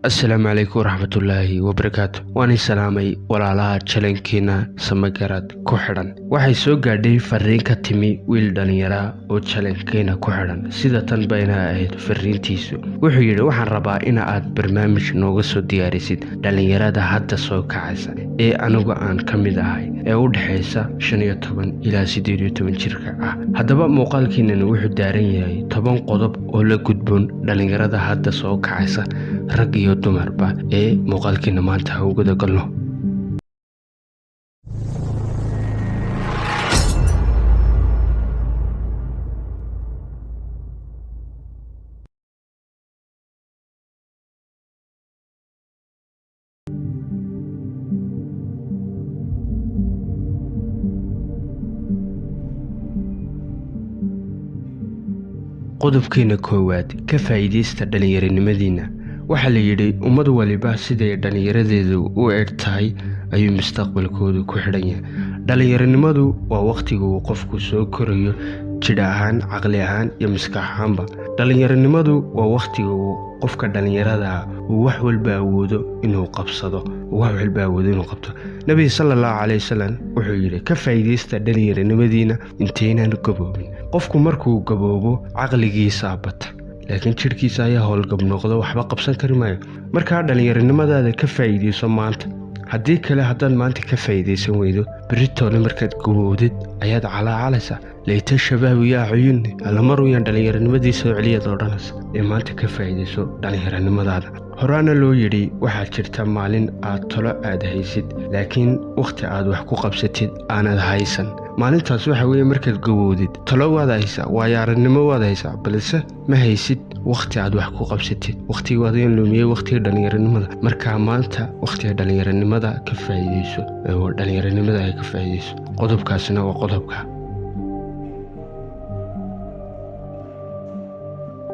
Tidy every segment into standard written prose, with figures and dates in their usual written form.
Asalaamu calaykum waraxmatullaahi wabarakaatu. Waan salaamay walaalaha channelkiina Samagarad ku xidhan. Waxay soo gaadhay fariin ka timi wiil dhallinyaraa oo channelkiina ku xidhan. Sida tan bayna ahayd fariintiisu. Wuxuu yidhi: "Waxaan rabaa in aad barnaamij nooga soo diyaarisid dhallinyarada hadda soo kacaysa ee anigu aan ka mid ahay, ee u dhexaysa 15 ilaa 18 jirka ah." Haddaba muuqaalkiinani wuxuu daaran yahay 10 qodob oo la gudboon dhallinyarada hadda soo kacaysa, rag iyo dumarba, ee muuqaalkiina maanta ha uguda galno. Qodobkeena koowaad: ka faa'iidaysta dhallinyaronimadiina. Waxaa la yidhi, ummad waliba siday dhallinyaradeedu u eg tahay ayuu mustaqbalkoodu ku xidhan yahay. Dhallinyaronimadu waa wakhtiga uu qofku soo korayo jidh ahaan, caqli ahaan iyo maskax ahaanba. Dhallinyaronimadu waa wakhtiga uu qofka dhallinyarada uu wax walba awoodo inuu qabsado, wax walba awoodo inuu qabto. Nabiga sala Allahu caleyhi wasalam wuxuu yidhi: "Ka faa'iidaysta dhallinyaronimadiina intaynaan gaboobin." Qofku markuu gaboobo caqligiisaa bata, laakiin jidhkiisa ayaa howlgab noqdo, waxba qabsan kari maayo. Markaa dhallinyaronimadaada ka faa'iidayso maanta. Haddii kale, haddaad maanta ka faa'iidaysan weydo, beritoole markaad gabowdid ayaad calaacalaysaa: "Layta shabaabu yaa cuyunni, allamaruyaan dhallinyaronimadiisa soo celiyaad" odhanaysa. Ee maanta ka faa'iidayso dhallinyaronimadaada. Horaana loo yidhi, waxaad jirta maalin aad talo aad haysid, laakiin wakhti aad wax ku qabsatid aanad haysan. Maalintaas waxa weeye markaad gabowdid. Talo waad haysaa, waayo aragnimo waad haysaa, balse ma haysid wakhti aad wax ku qabsatid. Wakhtigii waadigan lumiyey, wakhtigii dhallinyaronimada. Markaa maanta wakhtiga dhallinyaronimada ka faa'iidayso, dhallinyaronimada ay ka faa'iidayso. Qodobkaasina waa qodobka.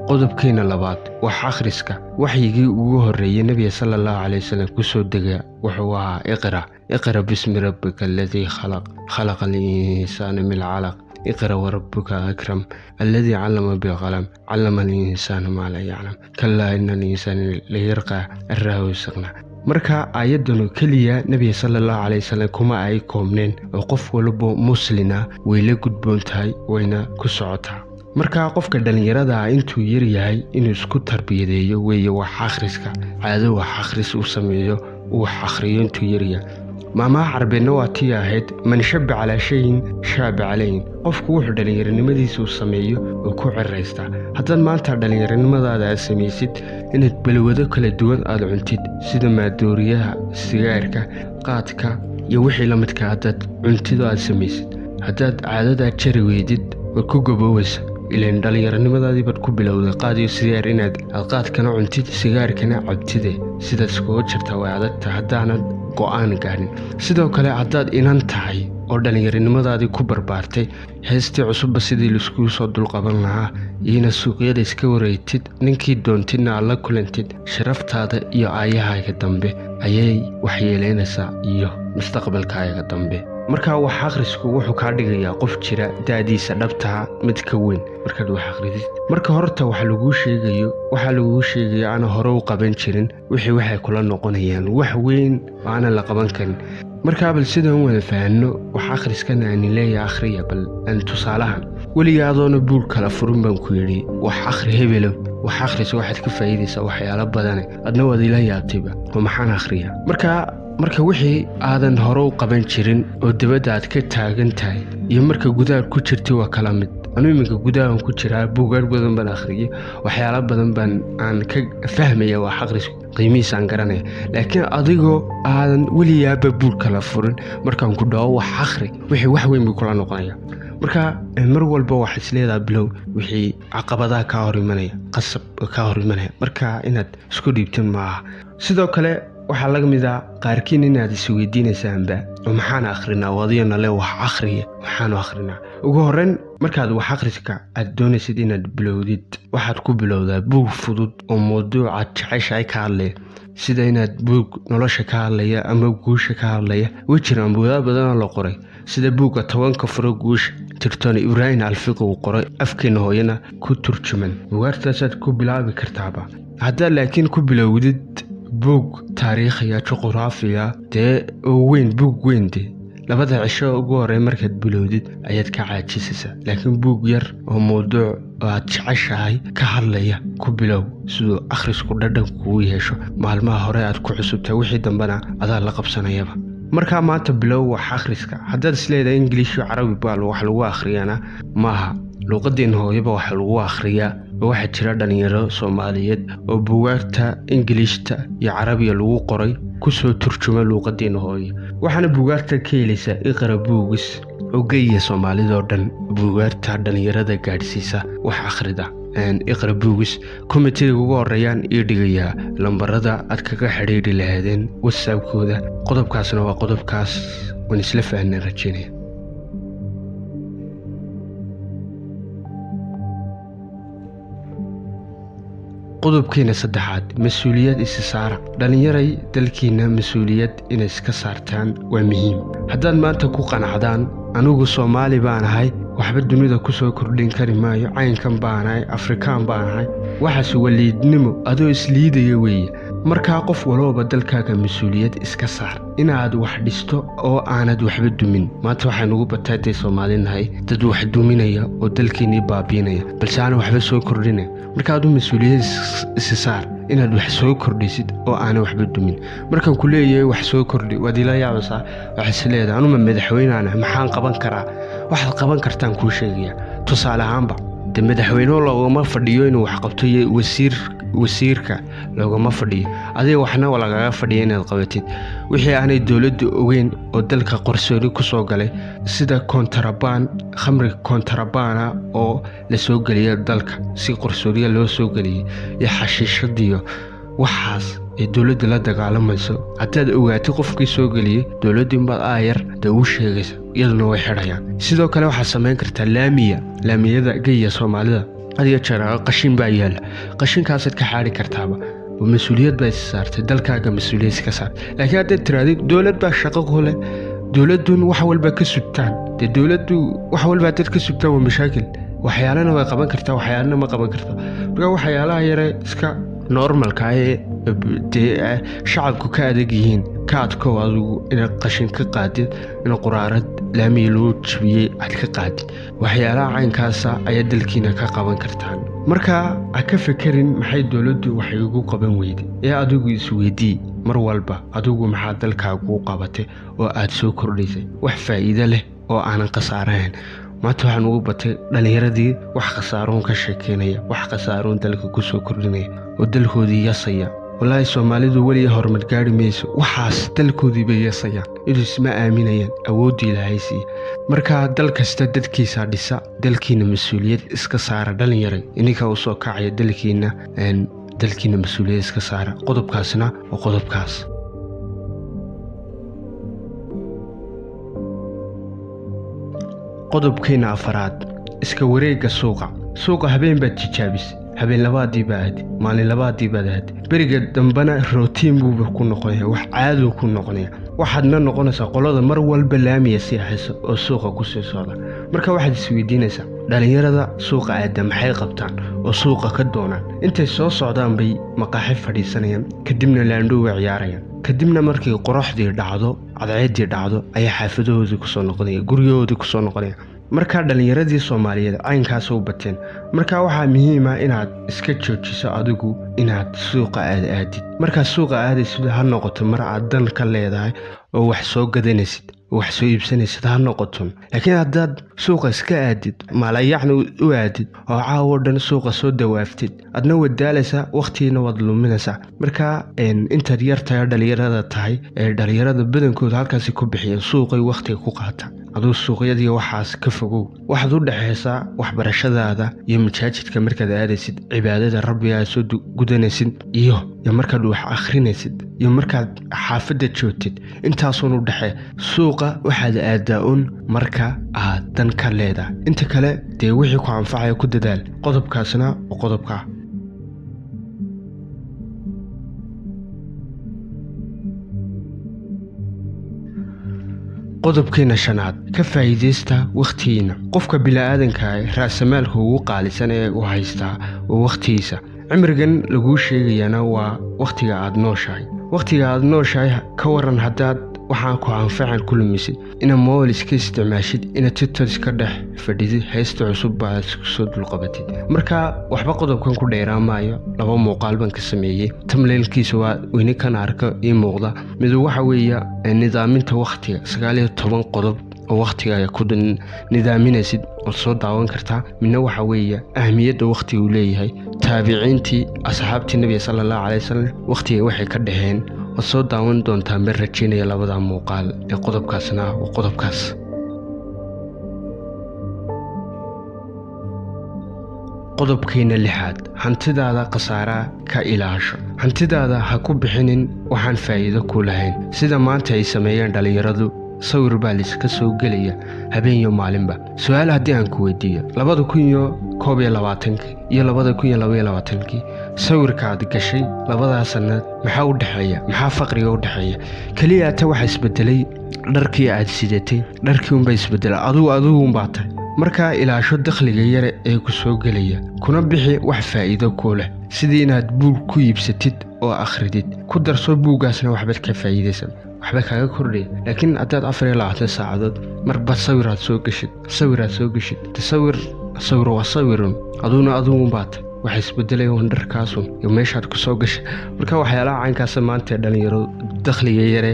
Qodobkeena labaad: wax akhriska. Waxyigii ugu horreeyey Nebiga sala Allahu caley wasalam kusoo dega wuxuu ahaa "Iqra, iqra bismi rabbika aladii khalaq, khalaqa alinsaana min calaq, iqra warabuka akram, alladii callama bilqalam, callama alinsaana maa laa yaclam, kalaa ina alinsaana layarqaa an ra'ahu istaqnaa." Marka aayaddanu keliya Nebiga sala Allahu caley wasalam kuma ay koobneen, oo qof walbo muslina way la gudboon tahay, wayna ku socotaa. Markaa qofka dhallinyarada ah intuu yar yahay inuu isku tarbiyadeeyo weeye wax akhriska, caado wax akhris uu sameeyo, uu wax akhriyo intuu yaryahay. Maamaha carbeedna waa tii ahayd: "Man shaba calaa shayin shaaba calayhin." Qofku wuxuu dhallinyaronimadiisa uu sameeyo oo ku ciraystaa. Haddaad maanta dhallinyaronimadaada aad samaysid inaad balwado kala duwan aada cuntid, sida maadooriyaha, sigaarka, qaadka iyo wixii la midka, haddaad cuntido aad samaysid, haddaad caadadaad jari weydid, waad ku gaboobaysa. Ilan dhallinyaronimadaadii baad ku bilowday qaad iyo sigaar, inaad aad qaadkana cuntid, sigaarkana cabtide. Sidaad iskuga jirtaa way adagta haddaanad go-aan gaadhin. Sidoo kale, haddaad inan tahay oo dhallinyaronimadaadii ku barbaartay heestii cusubba sidii laiskugu soo dulqaban lahaa, iyona suuqyada iska wareegtid, ninkii doontidna aad la kulantid, sharaftaada iyo aayahaaga dambe ayay waxyeeleynaysaa iyo mustaqbalkaaga dambe. Markaa wax akhrisku wuxuu kaa dhigayaa qof jira da'diisa dhabtaha mid ka weyn markaad wax akhridid. Marka horta wax laguu sheegayo, waxaa laguu sheegayo aana hore u qaban jirin, wixii waxay kula noqonayaan wax weyn oo aanan la qaban karin. Markaa bal sidaan wada fahanno wax akhriskana aani leeyahay akhriya, bal aan tusaalahan: weliga adoona buug kala furin baan ku yidhi, "Wax akhri, hebelow, wax akhris, waxaad ka faa'iidaysaa waxyaalo badane." Adna waad ila yaabtayba oo "Maxaan akhriyaa?" Marka wixii aadan hore u qaban jirin oo dibadda aad ka taagan tahay iyo marka gudaha ku jirtay waa kala mid. Anu iminka gudahan ku jiraa, buugaag badan baan akhriyay, waxyaalo badan baan aan ka fahmaya, wax akhrisku qiimihiisaan garanaya. Laakiin adigoo aadan weligaaba buug kala furin, markaan ku dhaho "Wax akhri", wixii wax weyn buu kula noqonaya. Marka mar walba waxaad isleedaha bilow, wixii caqabadaha kaa hor imanaya, qasab kaa hor imanaya. Marka inaad isku dhiibtin maaha. Sidoo kale waxaa laga mid ah qaarkiin inaad isweydiinaysaanba oo "Maxaan akhrinaa? Wadiyana le wax akhriya, maxaanu akhrinaa?" Ugu horreyn, markaad wax akhriska aad doonaysid inaad bilowdid, waxaad ku bilowdaa buug fudud oo mawduucaad jeceshahay ka hadlaya, sida inaad buug nolosha ka hadlaya ama guusha ka hadlaya. Way jiraan buugaag badanoo la qoray, sida buugga 10-ka furo guusha, Tirtone Ibraahim Alfiqi uu qoray, afkeena hooyana ku turjuman. Buugaagtaasaad ku bilaabi kartaaba. Haddaad laakiin ku bilowdid Buug taariikhiya, juquraafiya dee oo weyn, buug weyn dee 2da cisho ugu horey markaad bilowdid ayaad ka caajisaysaa, laakiin buug yar oo mawduuc oo aad jeceshahay ka hadlaya ku bilow, siduu akhrisku dhadhan kugu yeesho maalmaha hore aad ku cusubtahay, wixii dambena adaa la qabsanayaba. Markaa maanta bilow wax akhriska. Haddaad isleedahay Ingiliish iyo Carabi baa wax lagu akhriyana, maaha, luuqadeena hooyaba waxa lagu akhriyaa. Oo waxaa jira dhalinyaro Soomaaliyeed oo buugaagta Ingiliishta iyo Carabiga lagu qoray kusoo turjuma luuqadeena hooyo, waxaana buugaagta ka helaysaa Iqra Books oo geeya Soomaalidoo dhan buugaagta dhalinyarada gaadhsiisa wax akhrida. Iqra Books comment-iga ugu horeeyaan ii dhigayaa lambarada aad kaga xidhiidhi lahaydeen WhatsAppkooda. Qodobkaasna waa qodobkaas, waan isla fahnaan rajeynaya. Qodobkeena saddexaad, mas-uuliyad isi saara. Dhallinyaray, dalkiina mas-uuliyad inay iska saartaan waa muhiim. Haddaad maanta ku qanacdaan anigu Soomaali baan ahay, waxba dunida kusoo kordhin kari maayo, caynkan baanahay, Afrikaan baanahay, waxaase waliidnimo adoo isliidaya weeye. Markaa qof walooba dalkaaga mas-uuliyad iska saar inaad wax dhisto oo aanad waxba dumin. Maanta waxay nugu batay day Soomaali nahay dad wax duminaya oo dalkiinii baabiinaya, balse aanan waxba soo kordhinay. Marka adu mas-uuliyad isi saar inaad wax soo kordhisid oo aanan waxba dumin. Markaan ku leeyahay wax soo kordhi, waad ila yaabaysaa, waxaad is leedahay anuma madaxweyneana, maxaan qaban karaa? Waxaad qaban kartaan kuu sheegaya. Tusaale ahaanba de madaxweynuhu loogama fadhiyo inuu wax qabto iyo wasiirka loogama fadhiyo, adiga waxna lagaga fadhiya inaad qabatid wixii aanay dowladdu ogeyn oo dalka qarsooni kusoo galay, sida kontarabaan, khamri kontarabana oo lasoo geliya dalka si qarsooniya loo soo geliyay, iyo xashiishadiyo waxaas ee dowladda la dagaalamayso. Haddaad ogaatid qofkii soo geliyey, dowladdu inbaad aayar dee uu sheegaysa, iyaduna way xidhayaan. Sidoo kale waxaad samayn kartaa laamiya, laamiyada geya Soomaalida had iyo jeer qashin baa yaalla, qashinkaasaad ka xaari kartaaba. Mas-uuliyad baa is saartay, dalkaaga mas-uuliyad iska saartay. Laakiin haddaad tirahdid dowlad baa shaqo ku leh, dowladdun wax walba ka sugtaan, dee dowladdu wax walba haddaad ka sugtaan waa mashaakil. Waxyaalana way qaban kartaa, waxyaalana ma qaban karto. Marka waxyaalaha yare iska normalka ee dee shacabku ka adag yihiin ka adkow adigu, inaad qashin ka qaadid, in quraarad laamigii lagu jibiyey aad ka qaadid, waxyaalaha caynkaasa ayaa dalkiina ka qaban kartaan. Marka ha ka fekerin maxay dowladdu waxay ugu qaban weyday, ee adigu isweydii mar walba adigu maxaa dalkaagu qabatay oo aad soo kordhaysay wax faa'iido leh oo aanan khasaarahayn. Maanta waxaan ugu batay dhallinyaradii wax khasaaroon ka sheekeynaya, wax khasaaroon dalka kusoo kordhinaya oo dalkoodii yasaya. Wallaahi Soomaalidu weliga horumar gaari mayso, waxaas dalkoodii bay yasayaan, inuu isma aaminayaan awooddii Ilaahay siiya. Markaa dal kasta dadkiisaa dhisa. Dalkiina mas-uuliyad iska saara dhallinyaray, ininka usoo kacaya dalkiina, dalkiina mas-uuliyad iska saara. Qodobkaasna waa qodobkaas. Qodobkeena afaraad, iska wareegga suuqa. Suuqa habeen baad tijaabisay, habeen labaadii baa aadi, maalin labaadii baad aadi, beriga dambena routine buuba ku noqonaya, wax caaduu ku noqonaya. Waxaadna noqonaysaa qolada mar walba laamiya sii haysa oo suuqa kusii socda. Marka waxaad isweydiinaysaa dhalinyarada suuqa aada maxay qabtaan oo suuqa ka doonaan? Intay soo socdaan bay maqaaxi fadhiisanayaan, kadibna laandhow bay ciyaarayaan, kadibna markii qoraxdii dhacdo, cadceeddii dhacdo, ayaa xaafadahoodii kusoo noqonaya, guryahoodii kusoo noqonaya. Markaa dhallinyaradii Soomaaliyeed caynkaas u bateen. Marka waxaa muhiim ah inaad iska joojiso adigu inaad suuqa aad aadid. Markaad suuqa aadaysid ha noqoto mar aad dan ka leedahay oo wax soo gadanaysid oo wax soo iibsanaysid ha noqoto. Laakiin haddaad suuqa iska aadid, maalayacni u aadid oo caawo dhan suuqa soo dawaaftid, adna waad daalaysaa, waqtigiina waad luminaysaa. Marka intaad yar tahay, dhalinyarada tahay, ee dhalinyarada badankooda halkaasi ku bixiyeen, suuqay waqtiga ku qaataan. Aduu suuqyadii waxaas ka fogow. Waxaad u dhexaysaa waxbarashadaada iyo masaajidka markaad aadaysid, cibaadada Rabbiga aad soo gudanaysid, iyo markaad wax akhrinaysid, iyo markaad xaafadda joogtid, intaasuun u dhexee. Suuqa waxaad aadaa un marka aad dan ka leedahay, inta kale dee wixii ku anfacaya ku dadaal. Qodobkaasna waa qodobka. Qodobkeena shanaad, ka faa'iidaysta wakhtigiina. Qofka bini'aadanka ah raasamaalka ugu qaalisan ee uu haystaa waa wakhtigiisa. Cimrigan laguu sheegayaana waa wakhtiga aad nooshahay. Wakhtiga aad nooshahay ka waran haddaad waxaan ku anfacan ku lumisid, inaad mobile iska isticmaashid, inaad TikTok iska dhex fadhidid, heesta cusub baad isku soo dulqabatid. Marka waxba qodobkan ku dheeraa maayo. Laba muuqaal baan ka sameeyey, thumbnailkiisa waa weyne kan arka ii muuqda. Midu waxa weeye nidaaminta wakhtiga, 19 qodob oo wakhtiga ku nidaaminaysid ood soo daawan kartaa. Midna waxa weeye ahmiyadda wakhtiga uu leeyahay, taabiciintii asxaabtii Nebiga sala Allahu calay wasalam wakhtiga waxay ka dhaheen, waad soo daawan doontaa meel rajaynaya labada muuqaal ee qodobkaasna waa qodobkaas. Qodobkeena lixaad: hantidaada khasaaraa ka ilaasho. Hantidaada ha ku bixinin waxaan faa'iido ku lahayn, sida maanta ay sameeyeen dhallinyaradu. Sawir baa laiska soo gelaya habeen iyo maalinba. Su-aal haddii aan ku weydiiyo, 2021-kii iyo 2022-kii sawirkaad gashay, labadaa sanad maxaa u dhexeeya? Maxaa faqriga u dhexeeya? Keliya ata waxa isbedelay dharkii aad sidatay, dharkii unbaa isbedelay, adigu unbaa tahay. Markaa ilaasho dakhliga yare ee ku soo gelaya, kuna bixi wax faa'iido kuu leh, sidii inaad buug ku iibsatid oo akhridid. Ku darso buuggaasna waxbaad ka faa'iidaysan, waxba kaaga kordhaya. Laakiin haddaad 24 saacadood marba sawiraad soo geshid, sawiraad soo geshid, de sawir sawir waa sawirun, aduguna adiguunbaa tahay, waxa isbedelay un dharkaasun iyo meeshaad ku soo gashay. Marka waxyaalaha caynkaasa maanta ee dhalinyaro dakhliga yare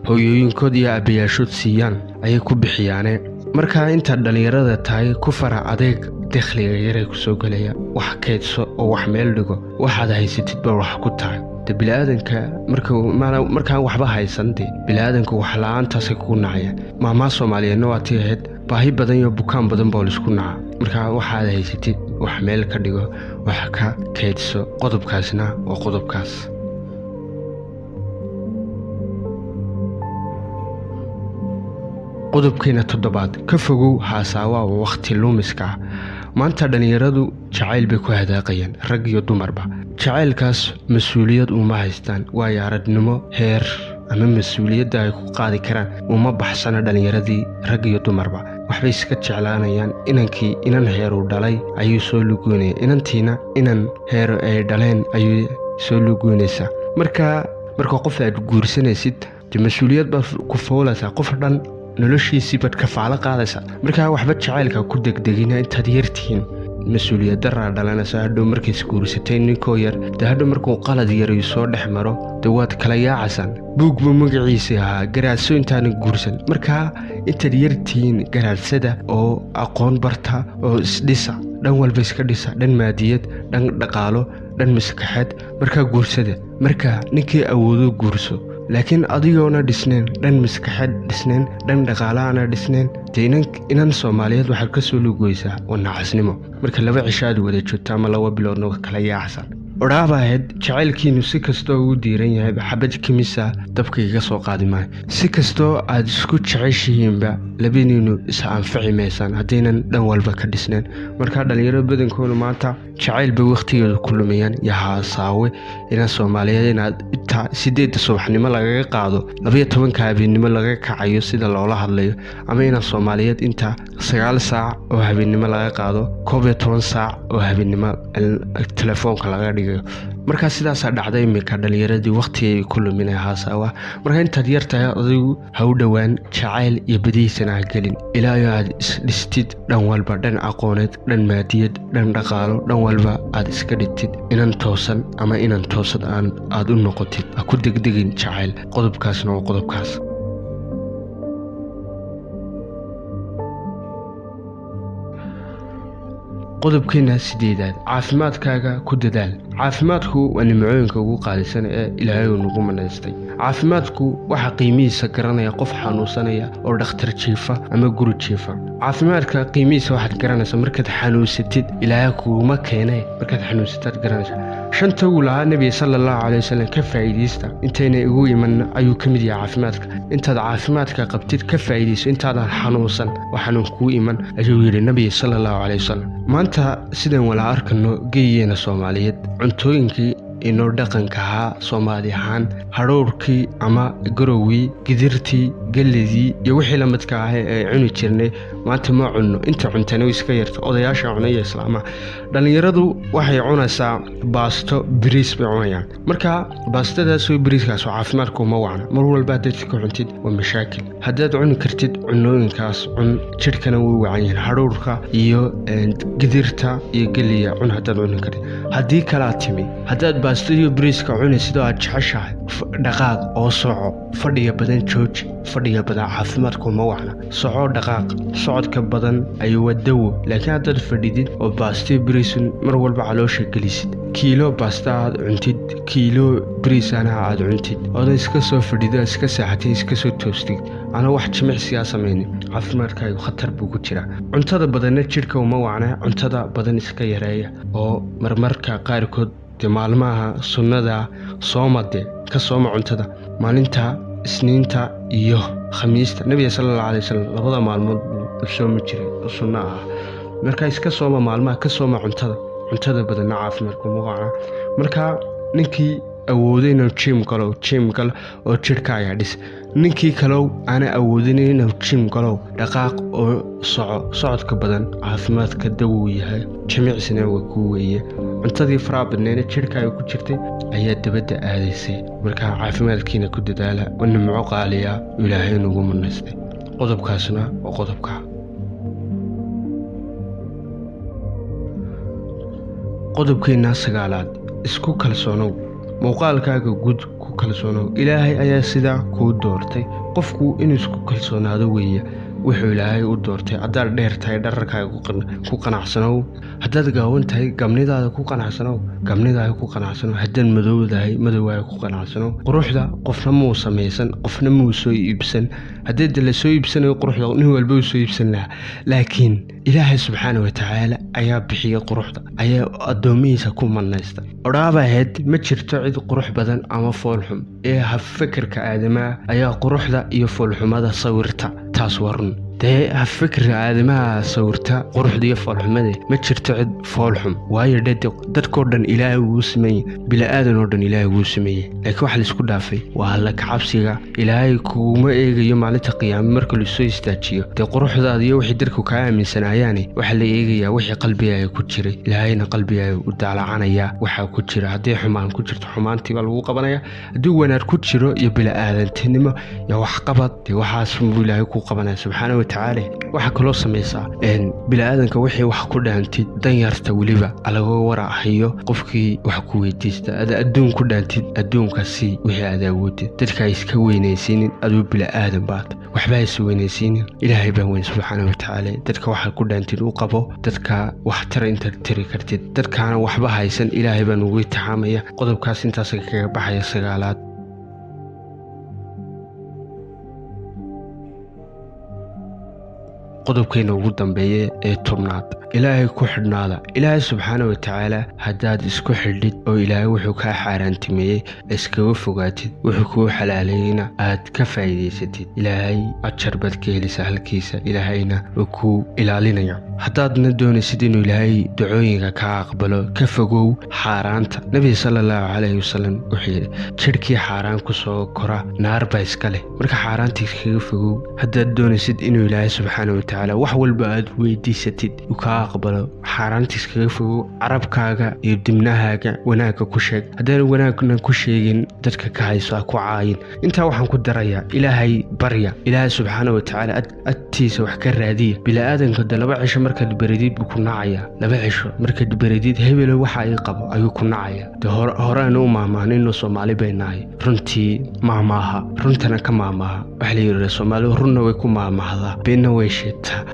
hooyooyinkood iyo aabayaashood siiyaan ayay ku bixiyaane. Marka intaad dhallinyarada tahay, ku fara adeeg dakhliga yaree kusoo gelaya, wax kaydso oo wax meel dhigo. Waxaad haysatid ba wax ku tahay. De biniaadanka markaan waxba haysan, de biniaadanku wax la-aantaasay kugu nacayaan. Maahmaah Soomaaliyeedna waa tii ahayd: baahi badan iyo bukaan badan baa laisku naca. Marka waxaad haysatid wax meel ka dhigo, wax ka kaydso. Qodobkaasna waa qodobkaas. Qodobkeena toddobaad: ka fogow haasaawa wakhti lumiska ah. Maanta dhallinyaradu jacayl bay ku hadaaqayaan, rag iyo dumarba. Jacaylkaas mas-uuliyad uma haystaan, waayo aragnimo heer ama mas-uuliyadda ay ku qaadi karaan uma baxsana. Dhallinyaradii rag iyo dumarba waxbay iska jeclaanayaan. Inankii inan heeruu dhalay ayuu soo lugoynaya, inantiina inan heer ay dhaleen ayuu soo lugoynaysaa. Marka qof aad guursanaysid, de mas-uuliyad baad ku foolaysaa, qof dhan noloshiisii baad kafaalo qaadaysaa. Markaa waxba jacaylka ku degdegina intaad yartihiin. Mas-uuliyad daraa dhalanaysa hadhow. Markays guursatay ninkoo yar, dee hadhow markuu qalad yarayu soo dhex maro, dee waad kala yaacaysaan. Buug buu magaciisa ahaa Garaadso Intaana Guursan. Markaa intaad yartihiin garaadsada oo aqoon barta oo isdhisa, dhan walba iska dhisa, dhan maadiyad, dhan dhaqaalo, dhan maskaxeed. Markaa guursada. Marka ninkii awoodo guurso, laakiin adigoona dhisnayn, dhan maskaxeed dhisnayn, dhan dhaqaalaana dhisnayn, dee inan Soomaaliyeed waxaad ka soo lugoysaa waa nacasnimo. Marka 2 cisho aad wada joogto ama 2 biloodna kala yaacsan. Odhaaba ahayd: jacaylkiinu si kastoo uu diiran yahayba, xabad kimisa dabka iga soo qaadi maayo. Si kastoo aad isku jeceshihiinba, labadiinu is anfaci maysaan haddaynan dhan walba ka dhisnayn. Markaa dhalinyaro badankoodu maanta jacayl bay wakhtigooda ku lumayaan iyo haasaawe. Inaan Soomaaliyeed inaad intaa 8-da subaxnimo lagaga qaado, 12-ka habeennimo laga kacayo sida loola hadlayo, ama inaan Soomaaliyeed inta 9 saac oo habeennimo laga qaado, 11 saac oo habeennimo telefoonka laga dhigayo. Markaa sidaasaa dhacday iminka, dhalinyaradii wakhtigay ku luminay haasaawa. Marka intaad yar tahay adigu ha u dhowaan jacayl iyo badihiisana ha gelin, ilaa iyo aad isdhistid dhan walba, dhan aqooneed, dhan maadiyad, dhan dhaqaalo, dhan walba aad iska dhigtid inan toosan ama inan toosad aan aad u noqotid. Ha ku degdegin jacayl. Qodobkaasna waa qodobkaas. Qodobkeena sideedaad: caafimaadkaaga ku dadaal. Caafimaadku waa nimcooyinka ugu qaalisan ee Ilaahay uu nagu manaystay. Caafimaadku waxaa qiimihiisa garanaya qof xanuunsanaya oo dhakhtar jiifa ama guri jiifa. Caafimaadka qiimihiisa waxaad garanaysaa markaad xanuunsatid. Ilaahay kuguma keene, markaad xanuunsataad garanaysaa. Shanta uu lahaa Nebiga sala Allahu calay wasalam ka faa'iidaysta intayna igu iman ayuu ka mid yahay caafimaadka. Intaad caafimaadka qabtid ka faa'iidayso, intaadan xanuunsan oo xanuun kuu iman, ayuu yidhi Nebiga sala Allahu calay wasalam. Maanta sidaan wala arkano geeyeena Soomaaliyeed, cuntooyinkii inoo dhaqanka ahaa Soomaali ahaan, hadhowrkii ama garowgii, gidirtii, Gelidii iyo wixii lamidka ah ee cuni jirnay maanta ma cunno. Inta cuntana way iska yarta, odayaasha cunaya, islaamaha. Dhallinyaradu waxay cunaysaa baasto, bariis bay cunayaan. Marka baastadaas iyo bariiskaas oo caafimaadka uma wacna. Mar walba haddaad ka cuntid waa mashaakil. Haddaad cuni kartid cunooyinkaas cun, jidhkana way wacan yihiin. Hadhuurka iyo gidirta iyo geliya cun haddaad cuni kartid. Haddii kalaa timi, haddaad baastada iyo bariiska cunaysid oo aad jeceshahay, dhaqaaq oo soco. Fadhiga badan jooji, fadhiga badan caafimaadka uma wacna. Soco, dhaqaaq, socodka badan ayuu waa dawo. Laakiin haddaad fadhidid oo baasto iyo bariis mar walba caloosha gelisid, kiilo baasta aad cuntid, kiilo bariisana aad cuntid, oodan iska soo fadhido, iska seexatid, iska soo toostid, ana wax jimicsigaa samaynin, caafimaadkaagu khatar buu ku jiraa. Cuntada badanna jidhka uma wacna. Cuntada badan iska yareeya oo marmarka qaarkood dee maalmaha sunnada sooma, dee ka sooma cuntada maalinta Isniinta iyo Khamiista. Nabiga sala Allahu alay wasalam labada maalmood buu soomi jiray oo sunno ah. Marka iska sooma maalmaha, ka sooma cuntada. Cuntada badanna caafimaadka uma wacna. Marka ninkii awooday inuu gym galo, gym galo oo jidhkaaga dhis. Ninkii kalow aana awoodin inuu gym galo, dhaqaaq oo soco. Socodka badan caafimaadka dawuu yahay, jimicsina waa kuu weeye. Cuntadii faraha badneyna jidhkaaga ku jirtay ayaa dabadda aadaysay. Marka caafimaadkiina ku dadaala, oo nimco qaaliya Ilaahay nagu manaystay. Qodobkaasna waa qodobka. Qodobkeena sagaalaad: isku kalsoonow. Muuqaalkaaga guud ku kalsoonow. Ilaahay ayaa sidaa kuu doortay. Qofku inuu isku kalsoonaado weeye wuxuu Ilaahay u doortay. Haddaad dheer tahay, dhararkaaga ku qanacsanow. Haddaad gaawan tahay, gabnidaada ku qanacsanow, gabnidaada ku qanacsanow. Haddaad madowdahay, madowgaaga ku qanacsanow. Quruxda qofna muu samaysan, qofna muu soo iibsan. Haddii de la soo iibsanayo quruxda, nin walba uu soo iibsan lahaa. Laakiin Ilaahay subxaana watacaala ayaa bixiya quruxda, ayaa addoomihiisa ku manaysta. Odhaaba ahayd, ma jirto cid qurux badan ama foolxum, ee habfekerka aadamaha ayaa quruxda iyo foolxumada sawirta. Taas waa run. Dee habfikirka aadamaha sawirta quruxda iyo foolxumada. Ma jirto cid foolxum, waayo dhe dadkoo dhan Ilaahay wuu sameeyey, bili-aadan oo dhan Ilaahay wuu sameeyey. Laakiin waxa laisku dhaafay waa alla kacabsiga. Ilaahay kuguma eegayo maalinta qiyaame marka lasoo istaajiyo dee quruxdaada iyo wixii dadku kaa aaminsanayaani. Waxaa la eegayaa wixii qalbigaaga ku jiray. Ilaahayna qalbigaaga u daalacanaya waxaa ku jira. Haddii xumaan ku jirto, xumaantii baa lagu qabanaya. Haddii wanaag ku jiro iyo bili-aadantinimo iyo waxqabad, dee waxaas buu Ilaahay ku qabanaya subxaana watacaala. Waxaa kaloo samaysaa bili-aadanka wixii wax ku dhaantid, danyarta weliba alaga warahayo. Qofkii wax ku weydiista ada adduun ku dhaantid, adduunka sii wixii aad awoodid. Dadka iska weynaysiinin, aduu bili-aadan baad, waxba ha is weynaysiinin. Ilaahay baa weyn subxaana watacaala. Dadka waxa ku dhaantid u qabo, dadka wax tara intaad tiri kartid. Dadkaana waxba haysan Ilaahay baa nugu itixaamaya. Qodobkaas intaas kaga baxaya, sagaalaad. Qodobkeena ugu dambeeya ee 10aad: Ilaahay ku xidhnaada. Ilaahay subxaana watacaala haddaad isku xidhid oo Ilaahay wuxuu kaa xaaraantimeeyey iskaga fogaatid, wuxuu kuu xalaaleeyeyna aad ka faa'iidaysatid, Ilaahay ajar baad ka helaysaa halkiisa, Ilaahayna uu kuu ilaalinaya. Haddaadna doonaysid inuu Ilaahay ducooyinka kaa aqbalo, ka fogow xaaraanta. Nebiga sala Allahu calayhi wasalam wuxuu yidhi: "Jidhkii xaaraan ku soo kora naar baa iska leh." Marka xaaraanta iskaga fogow haddaad doonaysid inuu Ilaahay subxaana watacaala wax walba aad weydiisatid uu kaa aqbalo. Xaaraanta iskaga fogow. Carabkaaga iyo dibnahaaga wanaagga ku sheeg. Haddaan wanaagna ku sheegin, dadka ka hayso, ha ku caayin. Intaa waxaan ku darayaa: Ilaahay barya, Ilaahay subxaana watacaala agtiisa wax ka raadiya. Bili-aadanka de 2 cisho markaad beridid buu ku nacayaa. 2 cisho markaad beridid, "Hebelo waxa ii qabo," ayuu ku nacaya. De horeanu u maahmaahnino, Soomaali bay nahay, runtii maahmaaha, runtana ka maahmaaha. Waxa la yidhi: Soomaali runna way ku maahmaahdaa, beenna way sheegtaa.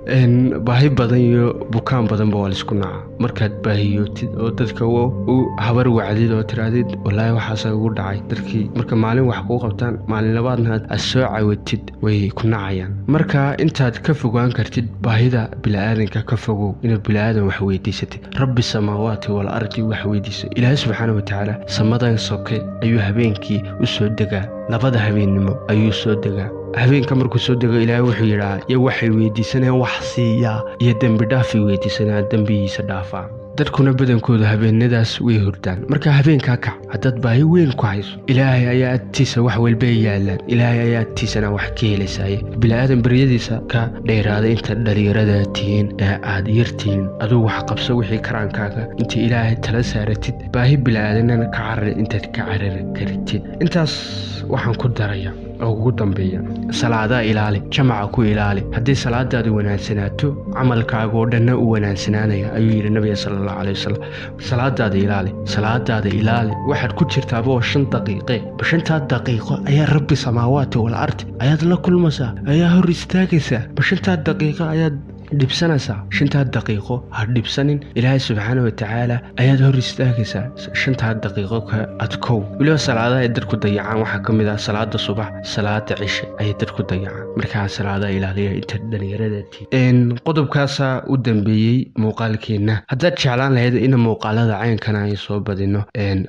Baahi badan iyo bukaan badanba waa laisku nacaa. Markaad baahiyootid oo dadka u habar wacdid oo tirahdid, "Wallaahi waxaasa ugu dhacay," dadkii marka maalin wax kuu qabtaan, maalin labaadna aad soo cawatid, way ku nacayaan. Marka intaad ka fogaan kartid baahida bili-aadanka, ka fogow inaad bili-aadan wax weydiisatid. Rabbi samaawaati wal ardi wax weydiiso. Ilaahay subxaana watacaala samadan soke ayuu habeenkii u soo degaa. Labada habeennimo ayuu soo degaa. Habeenka markuu soo dego, Ilaahay wuxuu yidhaa: "Iyo waxay weydiisanayaan wax siiyaa, iyo dembi dhaafay weydiisanayaan dembigiisa dhaafaa." Dadkuna badankooda habeenadaas way hurdaan. Marka habeenkaa kac haddaad baahi weyn ku hayso. Ilaahay ayaa agtiisa wax walbay yaalaan, Ilaahay ayaa agtiisana wax ka helaysaye. Bini-aadan baryadiisa ka dheeraada inta dhalinyarada tihiin ee aad yartihiin. Aduu wax qabso wixii karaankaaga, inta Ilaahay tala saaratid, baahi bini-aadanana ka carari intaad ka carari kartid. Intaas waxaan ku daraya oo ugu dambeeya, salaadaha ilaali, jamaca ku ilaali. Haddii salaadaadu wanaagsanaato, camalkaaga oo dhanna u wanaagsanaanaya, ayuu yidhi Nabiga sala Allahu caleyhi wasalam. Salaadaada ilaali, salaadaada ilaali. Waxaad ku jirtaaba oo 5 daqiiqe, 5-taa daqiiqo ayaa Rabbi samaawaati wal ardi ayaad la kulmaysaa, ayaa hor istaagaysaa. 5-taa daqiiqo ayaad dhibsanaysaa. 5-taa daqiiqo ha dhibsanin. Ilaahay subxaana watacaala ayaad hor istaagaysaa. 5-taa daqiiqo ka adkow. Weliba salaadaha ay dadku dayacaan waxaa ka mid ah salaada subax, salaada cishe ayay dadku dayacaan. Markaa salaadaha ilaaliya inta dhalinyarada. Qodobkaasaa u dambeeyey muuqaalkeenna. Haddaad jeclaan lahayd in muuqaalada caynkana ay soo badino,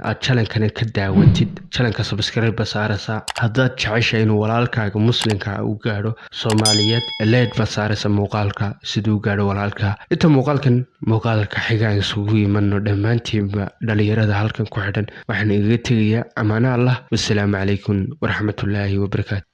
aad channelkana ka daawatid, channelka subscribe ba saaraysaa. Haddaad jecesha inuu walaalkaaga muslimka u gaadho Soomaaliyeed, like ba saaraysa muuqaalka siduu gaadho walaalka. Inta muuqaalkan muuqaalka xiga aan isugu imano, dhammaantiinba dhalinyarada halkan ku xidhan waxaan igaga tegayaa amaano Allah. Wasalaamu calaykum waraxmatullaahi wabarakaatu.